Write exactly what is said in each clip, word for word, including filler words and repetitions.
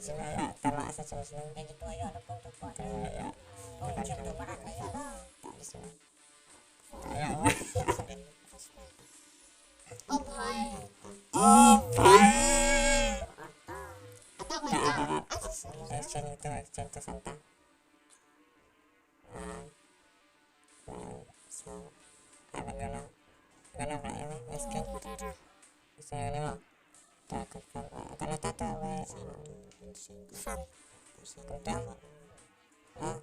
Tara sa sung sung. Tara ya. Tara ya. Oh bhai. Oh bhai. Action itu, action itu Santa. Ah, so, apa guna? Guna apa ini? Miskin. Saya ini mah. Tak akan, akan tak tahu apa. Kuda. Ah.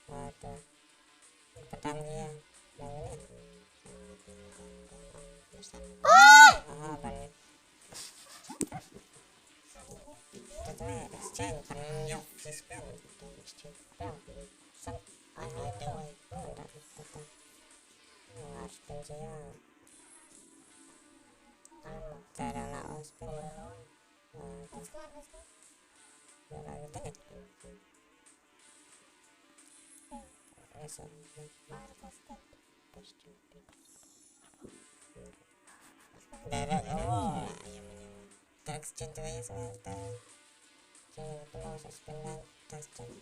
Waduh. Petang dia. Yang ini. Ah, apa ni? Kita exchange, kan? Yuk, let's go. Exchange. Yuk. San, I know the way. Oh, dah, dah, dah. Harus kunci ya. Cara nak ospin. Direct, oh. Text change to yes, master. Change to mouse, spin down, text change.